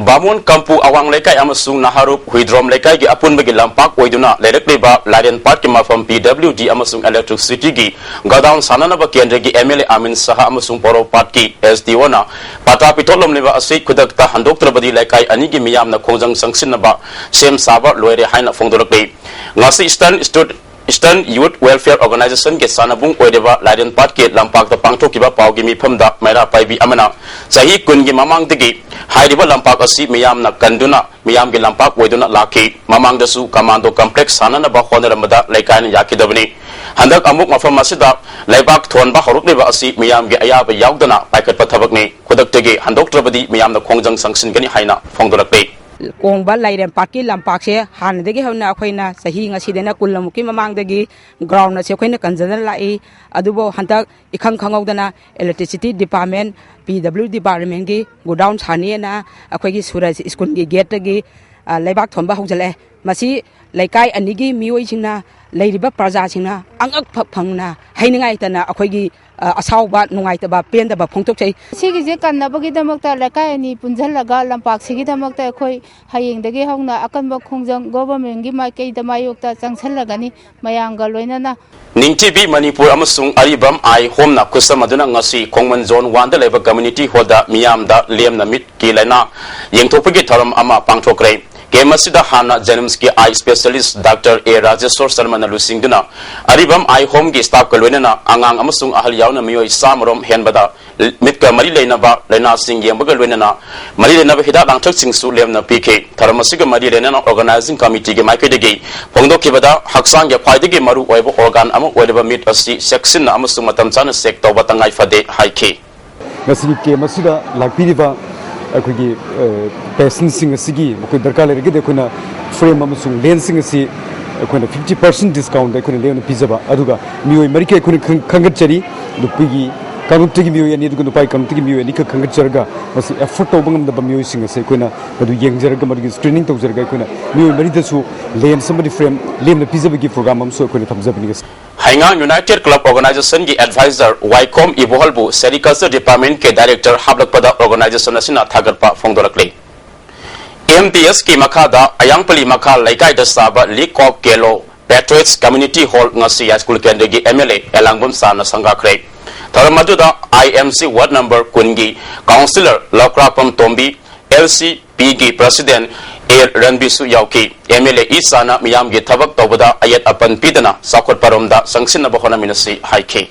ꯕꯥꯃꯣꯟ ꯀꯝꯄꯨ ꯑꯋꯥꯡ ꯂꯩꯀꯥꯏ ꯑꯃꯁꯨꯡ ꯅꯍꯥꯔꯨꯞ ꯍꯨꯏꯗ꯭ꯔꯣꯝ ꯂꯩꯀꯥꯏꯒꯤ ꯑꯄꯨꯟꯕꯒꯤ ꯂꯝꯄꯥꯛ ꯑꯣꯏꯗꯨꯅ ꯂꯩꯔꯛꯂꯤꯕ ꯂꯥꯏꯔꯦꯟ ꯄꯥꯠꯀꯤ ꯃꯐꯝ P W D ꯑꯃꯁꯨꯡ electricity ꯒꯤ godown ꯁꯥꯟꯅꯅꯕ ꯀꯦꯟꯗ꯭ꯔꯒꯤ M L A ꯑꯃꯤꯟ ꯁꯍꯥ ꯑꯃꯁꯨꯡ ꯄꯣꯔꯣꯝꯄꯥꯠꯀꯤ S D O ꯅ ꯄꯇꯥ ꯄꯤꯊꯣꯛꯂꯝꯂꯤꯕ ꯑꯁꯤ ꯈꯨꯗꯛꯇ ꯍꯟꯗꯣꯛꯇ꯭ꯔꯕꯗꯤ ꯂꯩꯀꯥꯏ ꯑꯅꯤꯒꯤ ꯃꯤꯌꯥꯝꯅ ꯈꯣꯡꯖꯪ ꯆꯪꯁꯤꯟꯅꯕ ꯁꯦꯝ ꯁꯥꯕ ꯂꯣꯏꯔꯦ ꯍꯥꯏꯅ ꯐꯣꯡꯗꯣꯔꯛꯂꯤ꯫ ꯉꯁꯤ Eastern Stud-, Eastern Youth Welfare Organisation ꯒꯤ ꯁꯥꯟꯅꯕꯨꯡ ꯑꯣꯏꯔꯤꯕ ꯂꯥꯏꯔꯦꯟ ꯄꯥꯠꯀꯤ ꯂꯝꯄꯥꯛꯇ ꯄꯥꯡꯊꯣꯛꯈꯤꯕ ꯄꯥꯎꯒꯤ ꯃꯤꯐꯝꯗ ꯃꯩꯔꯥ ꯄꯥꯏꯕꯤ ꯑꯃꯅ ꯆꯍꯤ ꯀꯨꯟꯒꯤ ꯃꯃꯥꯡꯗꯒꯤ ꯍꯥꯏꯔꯤꯕ ꯂꯝꯄꯥꯛ ꯑꯁꯤ ꯃꯤꯌꯥꯝꯅ ꯀꯟꯗꯨꯅ ꯃꯤꯌꯥꯝꯒꯤ ꯂꯝꯄꯥꯛ ꯑꯣꯏꯗꯨꯅ ꯂꯥꯛꯈꯤ꯫ ꯃꯃꯥꯡꯗꯁꯨ commando complex ꯁꯥꯟꯅꯅꯕ ꯍꯣꯠꯅꯔꯝꯕꯗ ꯂꯩꯀꯥꯏꯅ ꯌꯥꯈꯤꯗꯕꯅꯤ꯫ ꯍꯟꯗꯛ ꯑꯃꯨꯛ ꯃꯐꯝ ꯑꯁꯤꯗ ꯂꯩꯕꯥꯛ ꯊꯣꯟꯕ ꯍꯧꯔꯛꯂꯤꯕ ꯑꯁꯤ ꯃꯤꯌꯥꯝꯒꯤ ꯑꯌꯥꯕ ꯌꯥꯎꯗꯅ ꯄꯥꯏꯈꯠꯄ ꯊꯕꯛꯅꯤ꯫ ꯈꯨꯗꯛꯇꯒꯤ ꯍꯟꯗꯣꯛꯇ꯭ꯔꯕꯗꯤ ꯃꯤꯌꯥꯝꯅ ꯈꯣꯡꯖꯪ ꯆꯪꯁꯤꯟꯒꯅꯤ ꯍꯥꯏꯅ ꯐꯣꯡꯗꯣꯔꯛꯂꯤ꯫ ꯀꯣꯡꯕ ꯂꯥꯏꯔꯦꯝꯄꯥꯛꯀꯤ ꯂꯝꯄꯥꯛꯁꯦ ꯍꯥꯟꯅꯗꯒꯤ ꯍꯧꯅ ꯑꯩꯈꯣꯏꯅ ꯆꯍꯤ ꯉꯁꯤꯗꯅ ꯀꯨꯟ ꯑꯃꯨꯛꯀꯤ ꯃꯃꯥꯡꯗꯒꯤ ground ꯑꯁꯦ ꯑꯩꯈꯣꯏꯅ ꯀꯟꯖꯗꯅ ꯂꯥꯛꯏ꯫ ꯑꯗꯨꯕꯨ ꯍꯟꯗꯛ ꯏꯈꯪ ꯈꯪꯍꯧꯗꯅ electricity department, P W department ꯀꯤ godown ꯁꯥꯅꯤꯅ ꯑꯩꯈꯣꯏꯒꯤ ꯁꯨꯔꯖ school ꯒꯤ gate ꯇꯒꯤ ꯂꯩꯕꯥꯛ ꯊꯣꯟꯕ ꯍꯧꯖꯤꯜꯂꯛꯑꯦ꯫ ꯃꯁꯤ ꯂꯩꯀꯥꯏ ꯑꯅꯤꯒꯤ ꯃꯤꯑꯣꯏꯁꯤꯡꯅ, ꯂꯩꯔꯤꯕ ꯄ꯭ꯔꯖꯥꯁꯤꯡꯅ ꯑꯉꯛ ꯐꯪꯅ ꯍꯥꯏꯅꯤꯡꯉꯥꯏ ꯂꯩꯇꯅ ꯑꯩꯈꯣꯏꯒꯤ ꯑꯁꯥꯎꯕ, ꯅꯨꯡꯉꯥꯏꯇꯕ, ꯄꯦꯟꯗꯕ ꯐꯣꯡꯗꯣꯛꯆꯩ꯫ ꯁꯤꯒꯤꯁꯦ ꯀꯟꯅꯕꯒꯤꯗꯃꯛꯇ ꯂꯩꯀꯥꯏ ꯑꯅꯤ ꯄꯨꯟꯁꯤꯜꯂꯒ ꯂꯝꯄꯥꯛꯁꯤꯒꯤꯗꯃꯛꯇ ꯑꯩꯈꯣꯏ ꯍꯌꯦꯡꯗꯒꯤ ꯍꯧꯅ ꯑꯀꯟꯕ ꯈꯣꯡꯖꯪ government ꯀꯤ ꯃꯥꯏꯀꯩꯗ ꯃꯥꯌꯣꯛꯇ ꯆꯪꯁꯤꯜꯂꯒꯅꯤ ꯃꯌꯥꯝꯒ ꯂꯣꯏꯅꯅ꯫ ꯅꯤꯡꯊꯤꯕꯤ ꯃꯅꯤꯄꯨꯔ ꯑꯃꯁꯨꯡ ꯑꯔꯤꯕꯝ ꯑꯥꯏ ꯍꯣꯝꯅ ꯈꯨꯠꯁꯝꯅꯗꯨꯅ ꯉꯁꯤ ꯈꯣꯡꯃꯟ zone one ꯗ ꯂꯩꯕ community hall ꯗ ꯃꯤꯌꯥꯝꯗ ꯂꯦꯝꯅ ꯃꯤꯠꯀꯤ ꯂꯥꯏꯅꯥ ꯌꯦꯡꯊꯣꯛꯄꯒꯤ ꯊꯧꯔꯝ ꯑꯃ ꯄꯥꯡꯊꯣꯛꯈ꯭ꯔꯦ꯫ ꯀꯦꯝꯞ ꯑꯁꯤꯗ ꯍꯥꯟꯅ JNIMSꯀꯤ ꯑꯥꯏ ꯁ꯭ꯄꯦꯁꯤꯌꯦꯂꯤꯁ ꯗꯥꯛꯇꯔ ꯑꯦ ꯔꯥꯖꯦꯁꯣꯔ ꯁꯔꯃꯅ ꯂꯨꯆꯤꯡꯗꯨꯅ ꯑꯔꯤꯕꯝ ꯑꯥꯏ ꯍꯣꯝꯒꯤ ꯁ꯭ꯇꯥꯐꯀ ꯂꯣꯏꯅꯅ ꯑꯉꯥꯡ ꯑꯃꯁꯨꯡ ꯑꯍꯜ ꯌꯥꯎꯅ ꯃꯤꯑꯣꯏ ꯆꯥꯃꯔꯣꯝ ꯍꯦꯟꯕꯗ ꯃꯤꯠꯀ ꯃꯔꯤ ꯂꯩꯅꯕ ꯂꯥꯏꯅꯥꯁꯤꯡ ꯌꯦꯡꯕꯒ ꯂꯣꯏꯅꯅ ꯃꯔꯤ ꯂꯩꯅꯕ ꯍꯤꯗꯥꯛ ꯂꯥꯡꯊꯛꯁꯤꯡꯁꯨ ꯂꯦꯝꯅ ꯄꯤꯈꯤ꯫ ꯊꯧꯔꯝ ꯑꯁꯤꯒ ꯃꯔꯤ ꯂꯩꯅꯅ ꯑꯣꯔꯒꯅꯥꯏꯖꯤꯡ ꯀꯃꯤꯇꯤꯒꯤ ꯃꯥꯏꯀꯩꯗꯒꯤ ꯐꯣꯡꯗꯣꯛꯈꯤꯕꯗ, ꯍꯛꯆꯥꯡꯒꯤ ꯈ꯭ꯋꯥꯏꯗꯒꯤ ꯃꯔꯨ ꯑꯣꯏꯕ ꯑꯣꯔꯒꯥꯟ ꯑꯃ ꯑꯣꯏꯔꯤꯕ ꯃꯤꯠ ꯑꯁꯤ ꯆꯦꯛꯁꯤꯟꯅ ꯑꯃꯁꯨꯡ ꯃꯇꯝ ꯆꯥꯅ ꯆꯦꯛ ꯇꯧꯕ ꯇꯉꯥꯏ ꯐꯗꯦ ꯍꯥꯏꯈꯤ꯫ ꯉꯁꯤꯒꯤ ꯀꯦꯝꯞ ꯑꯁꯤꯗ ꯂꯥꯛꯄꯤꯔꯤꯕ ꯑꯩꯈꯣꯏꯒꯤ, ꯑ, ꯄꯦꯁꯦꯟꯠꯁꯤꯡ ꯑꯁꯤꯒꯤ ꯃꯈꯣꯏ ꯗꯔꯀꯥꯔ ꯂꯩꯔꯒꯗꯤ ꯑꯩꯈꯣꯏꯅ ꯐ꯭ꯔꯦꯝ ꯑꯃꯁꯨꯡ ꯂꯦꯟꯁꯁꯤꯡ ꯑꯁꯤ ꯑꯩꯈꯣꯏꯅ fifty percent discountꯗ ꯑꯩꯈꯣꯏꯅ ꯂꯦꯝꯅ ꯄꯤꯖꯕ, ꯑꯗꯨꯒ ꯃꯤꯑꯣꯏ ꯃꯔꯤꯈꯛ ꯑꯩꯈꯣꯏꯅ ꯈꯪ-, ꯈꯟꯒꯠꯆꯔꯤ꯫ ꯅꯨꯄꯤꯒꯤ ꯀꯥꯡꯂꯨꯞꯇꯒꯤ ꯃꯤꯑꯣꯏ ꯑꯅꯤ, ꯑꯗꯨꯒ ꯅꯨꯄꯥꯒꯤ ꯀꯥꯡꯂꯨꯞꯇꯒꯤ ꯃꯤꯑꯣꯏ ꯑꯅꯤꯈꯛ ꯈꯟꯒꯠꯆꯔꯒ, ꯃꯁꯤ ꯑꯦꯐꯣꯔꯗ ꯇꯧꯕ ꯉꯝꯗꯕ ꯃꯤꯑꯣꯏꯁꯤꯡ ꯑꯁꯤ ꯑꯩꯈꯣꯏꯅ ꯃꯗꯨ ꯌꯦꯡꯖꯔꯒ, ꯃꯗꯨꯒꯤ ꯁ꯭ꯀ꯭ꯔꯤꯅꯤꯡ ꯇꯧꯖꯔꯒ, ꯑꯩꯈꯣꯏꯅ ꯃꯤꯑꯣꯏ ꯃꯔꯤꯗꯁꯨ ꯂꯦꯟꯁ ꯑꯃꯗꯤ ꯐ꯭ꯔꯦꯝ ꯂꯦꯝꯅ ꯄꯤꯖꯕꯒꯤ ꯄ꯭ꯔꯣꯒ꯭ꯔꯥꯝ ꯑꯃꯁꯨ ꯑꯩꯈꯣꯏꯅ ꯊꯝꯖꯕꯅꯤ꯫ ꯍꯩꯉꯥꯡ ꯌꯨꯅꯥꯏꯇꯦꯗ ꯀ꯭ꯂꯕ ꯑꯣꯔꯒꯅꯥꯏꯖꯦꯁꯟꯒꯤ ꯑꯦꯗꯚꯥꯏꯖꯔ ꯋꯥꯏꯈꯣꯝ ꯏꯕꯣꯍꯜꯕꯨ ꯁꯦꯔꯤꯀꯜꯆꯔ ꯗꯤꯄꯥꯔꯠꯃꯦꯟꯠꯀꯤ ꯗꯥꯏꯔꯦꯛꯇꯔ ꯍꯥꯞꯂꯛꯄꯗ ꯑꯣꯔꯒꯅꯥꯏꯖꯦꯁꯟ ꯑꯁꯤꯅ ꯊꯥꯒꯠꯄ ꯐꯣꯡꯗꯣꯔꯛꯂꯤ꯫ MTSꯀꯤ ꯃꯈꯥꯗ ꯑꯌꯥꯡꯄꯜꯂꯤ ꯃꯈꯥ ꯂꯩꯀꯥꯏꯗ ꯁꯥꯕ League of Kelo Patriots Community Hall ꯉꯁꯤ ꯌꯥꯏꯁ꯭ꯀꯨꯜ ꯀꯦꯟꯗ꯭ꯔꯒꯤ MLA ꯑꯦꯂꯥꯡꯕꯝ ꯁꯥꯔꯅ ꯁꯪꯒꯥꯈ꯭ꯔꯦ꯫ ꯊꯧꯔꯝ ꯑꯗꯨꯗ IMC ꯋꯥꯔꯗ ꯅꯝꯕꯔ ꯀꯨꯟꯒꯤ ꯀꯥꯎꯟꯁꯤꯂꯔ ꯂꯧꯀ꯭ꯔꯥꯛꯄꯝ ꯇꯣꯝꯕꯤ, LCPꯒꯤ ꯄ꯭ꯔꯁꯤꯗꯦꯟꯠ ꯑꯦ ꯔꯟꯕꯤꯁꯨ ꯌꯥꯎꯈꯤ꯫ MLA ꯏ ꯁꯥꯔꯅ ꯃꯤꯌꯥꯝꯒꯤ ꯊꯕꯛ ꯇꯧꯕꯗ ꯑꯌꯦꯠ ꯑꯄꯟ ꯄꯤꯗꯅ ꯆꯥꯎꯈꯠꯄꯔꯣꯝꯗ ꯆꯪꯁꯤꯟꯅꯕ ꯍꯣꯠꯅꯃꯤꯟꯅꯁꯤ ꯍꯥꯏꯈꯤ꯫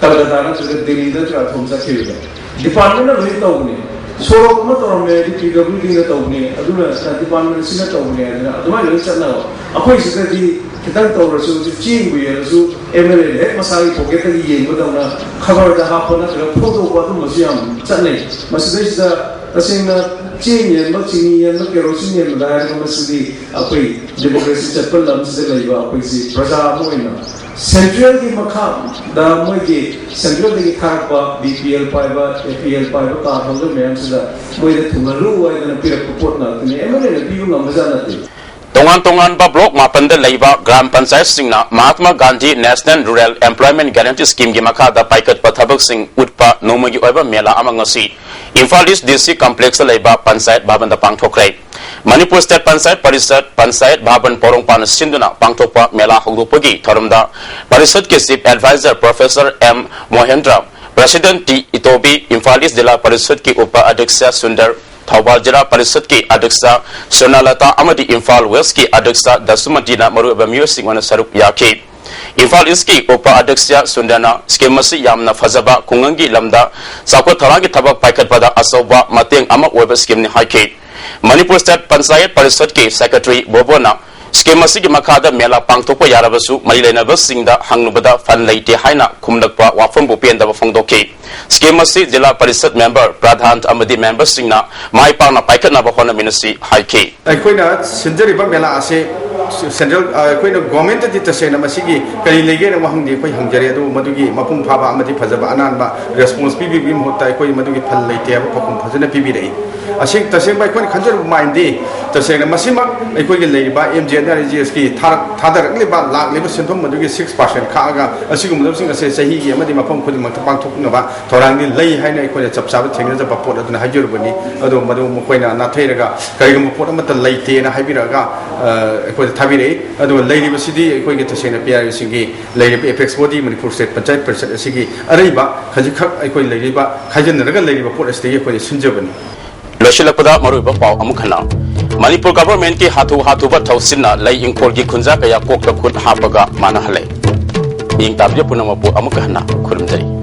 ꯀꯜꯀꯇꯥ ꯅꯠꯇ꯭ꯔꯒ ꯗꯦꯜꯂꯤꯗ ꯅꯠꯇ꯭ꯔꯒ ꯑꯊꯣꯝ ꯆꯠꯈꯤꯕꯗ ꯗꯤꯄꯥꯔꯠꯃꯦꯟꯠꯅ ꯂꯣꯏ ꯇꯧꯕꯅꯤ꯫ ꯁꯣꯔꯣꯛ ꯑꯃ ꯇꯧꯔꯝꯃꯦ ꯍꯥꯏꯗꯤ PWDꯅ ꯇꯧꯕꯅꯤ, ꯑꯗꯨꯅ ꯗꯤꯄꯥꯔꯠꯃꯦꯟꯠꯁꯤꯅ ꯇꯧꯕꯅꯤ ꯍꯥꯏꯗꯅ ꯑꯗꯨꯃꯥꯏꯅ ꯂꯣꯏ ꯆꯠꯅꯕ꯫ ꯑꯩꯈꯣꯏ ꯁꯤꯗꯗꯤ ꯈꯤꯇꯪ ꯇꯧꯔꯁꯨ, ꯆꯦꯡꯕꯨ ꯌꯦꯜꯂꯁꯨ MLAꯅ ꯍꯦꯛ ꯃꯁꯥꯒꯤ ꯄꯣꯀꯦꯠꯇꯒꯤ ꯌꯦꯟꯕꯗꯧꯅ ꯈꯕꯔꯗ ꯍꯥꯞꯄ ꯅꯠꯇ꯭ꯔꯒ ꯐꯣꯡꯗꯣꯛꯄ ꯑꯗꯨꯝꯕꯁꯨ ꯌꯥꯝ ꯆꯠꯅꯩ꯫ ꯃꯁꯤꯗꯩꯁꯤꯗ ꯇꯁꯦꯡꯅ ꯆꯦꯡ ꯌꯦꯟꯕ, ꯆꯤꯅꯤ ꯌꯦꯟꯕ, ꯀꯦꯔꯣꯁꯤꯟ ꯌꯦꯟꯕꯗ ꯍꯥꯏꯔꯒ ꯃꯁꯤꯗꯤ ꯑꯩꯈꯣꯏ ꯗꯦꯃꯣꯀ꯭ꯔꯦꯁꯤ ꯆꯠꯄ ꯂꯝꯁꯤꯗ ꯂꯩꯕ ꯑꯩꯈꯣꯏꯁꯤ ꯄ꯭ꯔꯖꯥ ꯑꯃ ꯑꯣꯏꯅ ꯁꯦꯟꯇ꯭ꯔꯦꯜꯒꯤ ꯃꯈꯥꯗ ꯃꯣꯏꯒꯤ ꯁꯦꯟꯇ꯭ꯔꯦꯜꯗꯒꯤ ꯊꯥꯔꯛꯄ BPL ꯄꯥꯏꯕ, APL ꯄꯥꯏꯕ ꯀꯥꯔꯗ ꯍꯣꯜꯗꯔ ꯃꯌꯥꯝꯁꯤꯗ ꯃꯣꯏꯗ ꯊꯨꯡꯍꯜꯂꯨ ꯍꯥꯏꯗꯅ ꯄꯤꯔꯛꯄ ꯄꯣꯠ ꯉꯥꯛꯇꯅꯤ꯫ MLAꯅ ꯄꯤꯕ ꯉꯝꯕꯖꯥꯠ ꯅꯠꯇꯦ꯫ ꯇꯣꯉꯥꯟ ꯇꯣꯉꯥꯟꯕ ꯕ꯭ꯂꯣꯛ ꯃꯥꯄꯟꯗ ꯂꯩꯕ ꯒ꯭ꯔꯥꯝ ꯄꯟꯆꯥꯌꯠꯁꯤꯡꯅ Mahatma Gandhi national rural employment guarantee ꯁ꯭ꯀꯤꯝꯒꯤ ꯃꯈꯥꯗ ꯄꯥꯏꯈꯠꯄ ꯊꯕꯛꯁꯤꯡ ꯎꯠꯄ ꯅꯣꯡꯃꯒꯤ ꯑꯣꯏꯕ ꯃꯦꯂꯥ ꯑꯃ ꯉꯁꯤ ꯏꯝꯐꯥꯜ ꯏꯁ DC ꯀꯝꯄ꯭ꯂꯦꯛꯁꯇ ꯂꯩꯕ ꯄꯟꯆꯥꯌꯠ ꯚꯕꯟꯗ ꯄꯥꯡꯊꯣꯛꯈ꯭ꯔꯦ꯫ ꯃꯅꯤꯄꯨꯔ ꯁ꯭ꯇꯦꯠ ꯄꯟꯆꯥꯌꯠ ꯄꯔꯤꯁꯗ, ꯄꯟꯆꯥꯌꯠ ꯚꯕꯟ ꯄꯣꯔꯣꯝꯄꯥꯠꯅ ꯁꯤꯟꯗꯨꯅ ꯄꯥꯡꯊꯣꯛꯄ ꯃꯦꯂꯥ ꯍꯧꯗꯣꯛꯄꯒꯤ ꯊꯧꯔꯝꯗ ꯄꯔꯤꯁꯗꯀꯤ chief adviser professor M Mohendra, president T Itobi, Imphal east Zila ꯄꯔꯤꯁꯗꯀꯤ ꯎꯄ ꯑꯙ꯭ꯌꯛꯁ ꯁꯨꯟꯗꯔ, ꯊꯧꯕꯥꯜ ꯖꯤꯂꯥ ꯄꯔꯤꯁꯠꯀꯤ ꯑꯗ꯭ꯌꯛꯁ ꯁꯣꯅꯥꯂꯇꯥ ꯑꯃꯗꯤ ꯏꯝꯐꯥꯜ ꯋꯦꯁꯀꯤ ꯑꯗ꯭ꯌꯛꯁ ꯗꯁꯨꯃꯇꯤꯅ ꯃꯔꯨꯑꯣꯏꯕ ꯃꯤꯑꯣꯏꯁꯤꯡ ꯑꯣꯏꯅ ꯁꯔꯨꯛ ꯌꯥꯈꯤ꯫ ꯏꯝꯐꯥꯜ ꯏꯁꯀꯤ ꯎꯄ ꯑꯗ꯭ꯌꯛꯁ ꯁꯨꯟꯗꯔꯅ ꯁ꯭ꯀꯤꯝ ꯑꯁꯤ ꯌꯥꯝꯅ ꯐꯖꯕ ꯈꯨꯡꯒꯪꯒꯤ ꯂꯝꯗ ꯆꯥꯎꯈꯠ ꯊꯧꯔꯥꯡꯒꯤ ꯊꯕꯛ ꯄꯥꯏꯈꯠꯄꯗ ꯑꯆꯧꯕ ꯃꯇꯦꯡ ꯑꯃ ꯑꯣꯏꯕ ꯁ꯭ꯀꯤꯝꯅꯤ ꯍꯥꯏꯈꯤ꯫ ꯃꯅꯤꯄꯨꯔ ꯁ꯭ꯇꯦꯠ ꯄꯟꯆꯥꯌꯠ ꯄꯔꯤꯁꯠꯀꯤ ꯁꯦꯀ꯭ꯔꯦꯇꯔꯤ ꯕꯣꯕꯣꯅ ꯁ꯭ꯀꯤꯝ ꯑꯁꯤꯒꯤ ꯃꯈꯥꯗ ꯃꯦꯂꯥ ꯄꯥꯡꯊꯣꯛꯄ ꯌꯥꯔꯕꯁꯨ ꯃꯔꯤ ꯂꯩꯅꯕꯁꯤꯡꯗ ꯍꯪꯂꯨꯕꯗ ꯐꯟ ꯂꯩꯇꯦ ꯍꯥꯏꯅ ꯈꯨꯝꯂꯛꯄ ꯋꯥꯐꯝꯕꯨ ꯄꯦꯟꯗꯕ ꯐꯣꯡꯗꯣꯛꯈꯤ꯫ ꯁ꯭ꯀꯤꯝ ꯑꯁꯤ ꯖꯤꯂꯥ ꯄꯔꯤꯁꯠ ꯃꯦꯝꯕꯔ, ꯄ꯭ꯔꯙꯥꯟ ꯑꯃꯗꯤ ꯃꯦꯝꯕꯔꯁꯤꯡꯅ ꯃꯥꯏ ꯄꯥꯛꯅ ꯄꯥꯏꯈꯠꯅꯕ ꯍꯣꯠꯅꯃꯤꯟꯅꯁꯤ ꯍꯥꯏꯈꯤ꯫ ꯑꯩꯈꯣꯏꯅ ꯁꯤꯟꯖꯔꯤꯕ ꯃꯦꯂꯥ ꯑꯁꯤ ꯁꯦꯟꯇ꯭ꯔꯦꯜ, ꯑ, ꯑꯩꯈꯣꯏꯅ ꯒꯣꯔꯃꯦꯟꯇꯗꯤ ꯇꯁꯦꯡꯅ ꯃꯁꯤꯒꯤ ꯀꯔꯤ ꯂꯩꯒꯦꯅ ꯋꯥꯍꯪꯗꯤ ꯑꯩꯈꯣꯏ ꯍꯪꯖꯔꯦ, ꯑꯗꯨꯕꯨ ꯃꯗꯨꯒꯤ ꯃꯄꯨꯡ ꯐꯥꯕ ꯑꯃꯗꯤ ꯐꯖꯕ ꯑꯅꯥꯟꯕ ꯔꯦꯁꯄꯣꯟꯁ ꯄꯤꯕꯤꯕꯒꯤ ꯃꯍꯨꯠꯇ ꯑꯩꯈꯣꯏ ꯃꯗꯨꯒꯤ ꯐꯜ ꯂꯩꯇꯦ ꯍꯥꯏꯕ ꯄꯥꯎꯈꯨꯝ ꯐꯖꯅ ꯄꯤꯕꯤꯔꯛꯏ꯫ ꯑꯁꯤ ꯇꯁꯦꯡꯕ ꯑꯩꯈꯣꯏꯅ ꯈꯟꯖꯔꯨꯕ ꯃꯥꯏꯟꯗꯤ ꯇꯁꯦꯡꯅ ꯃꯁꯤꯃꯛ ꯑꯩꯈꯣꯏꯒꯤ ꯂꯩꯔꯤꯕ M G N R E G ꯑꯦꯁꯀꯤ ꯊꯥꯔꯛ-, ꯊꯥꯗꯔꯛꯂꯤꯕ ꯂꯥꯛꯂꯤꯕ ꯁꯦꯟꯐꯝ ꯑꯗꯨꯒꯤ ꯁꯤꯛꯁ ꯄꯥꯔꯁꯦꯟ ꯈꯥꯛꯑꯒ ꯑꯁꯤꯒꯨꯝꯕꯁꯤꯡ ꯑꯁꯦ ꯆꯍꯤꯒꯤ ꯑꯃꯗꯤ ꯃꯐꯝ ꯈꯨꯗꯤꯡꯃꯛꯇ ꯄꯥꯡꯊꯣꯛꯅꯕ ꯊꯧꯔꯥꯡꯗꯤ ꯂꯩ ꯍꯥꯏꯅ ꯑꯩꯈꯣꯏꯅ ꯆꯞ ꯆꯥꯕ ꯊꯦꯡꯅꯖꯕ ꯄꯣꯠ ꯑꯗꯨꯅ ꯍꯥꯏꯖꯔꯨꯕꯅꯤ꯫ ꯑꯗꯣ ꯃꯗꯨ ꯃꯈꯣꯏꯅ ꯅꯥꯊꯩꯔꯒ ꯀꯔꯤꯒꯨꯝꯕ ꯄꯣꯠ ꯑꯃꯠꯇ ꯂꯩꯇꯦꯅ ꯍꯥꯏꯕꯤꯔꯛꯑꯒ, ꯑ, ꯑꯩꯈꯣꯏꯗ ꯊꯥꯕꯤꯔꯛꯏ꯫ ꯑꯗꯨꯒ ꯂꯩꯔꯤꯕꯁꯤꯗꯤ ꯑꯩꯈꯣꯏꯒꯤ ꯇꯁꯦꯡꯅ ꯄꯤ ꯑꯥꯔ ꯏꯁꯤꯡꯒꯤ ꯂꯩꯔꯤꯕ apex body Manipur state panchayat parishad ꯑꯁꯤꯒꯤ ꯑꯔꯩꯕ ꯈꯖꯤꯛꯈꯛ ꯑꯩꯈꯣꯏ ꯂꯩꯔꯤꯕ ꯈꯥꯏꯖꯤꯟꯅꯔꯒ ꯂꯩꯔꯤꯕ ꯄꯣꯠ ꯑꯁꯤꯗꯒꯤ ꯑꯩꯈꯣꯏꯅ ꯁꯤꯟꯖꯕꯅꯤ꯫ ꯂꯣꯏꯁꯤꯜꯂꯛꯄꯗ ꯃꯔꯨꯑꯣꯏꯕ ꯄꯥꯎ ꯑꯃꯨꯛ ꯍꯟꯅ꯫ ꯃꯅꯤꯄꯨꯔ ꯒꯚꯔꯟꯃꯦꯟꯠꯀꯤ ꯍꯥꯊꯨ ꯍꯥꯊꯨꯕ ꯊꯧꯁꯤꯟꯅ ꯂꯩ ꯏꯪꯈꯣꯜꯒꯤ ꯈꯨꯟꯖꯥ ꯀꯌꯥ ꯀꯣꯛꯇ ꯈꯨꯠ ꯍꯥꯞꯄꯒ ꯃꯥꯟꯅꯍꯜꯂꯦ꯫ ꯃꯤꯠꯌꯦꯡ ꯇꯥꯕꯤꯕ ꯄꯨꯝꯅꯃꯛꯄꯨ ꯑꯃꯨꯛꯀ ꯍꯟꯅ ꯈꯨꯔꯨꯝꯖꯔꯤ꯫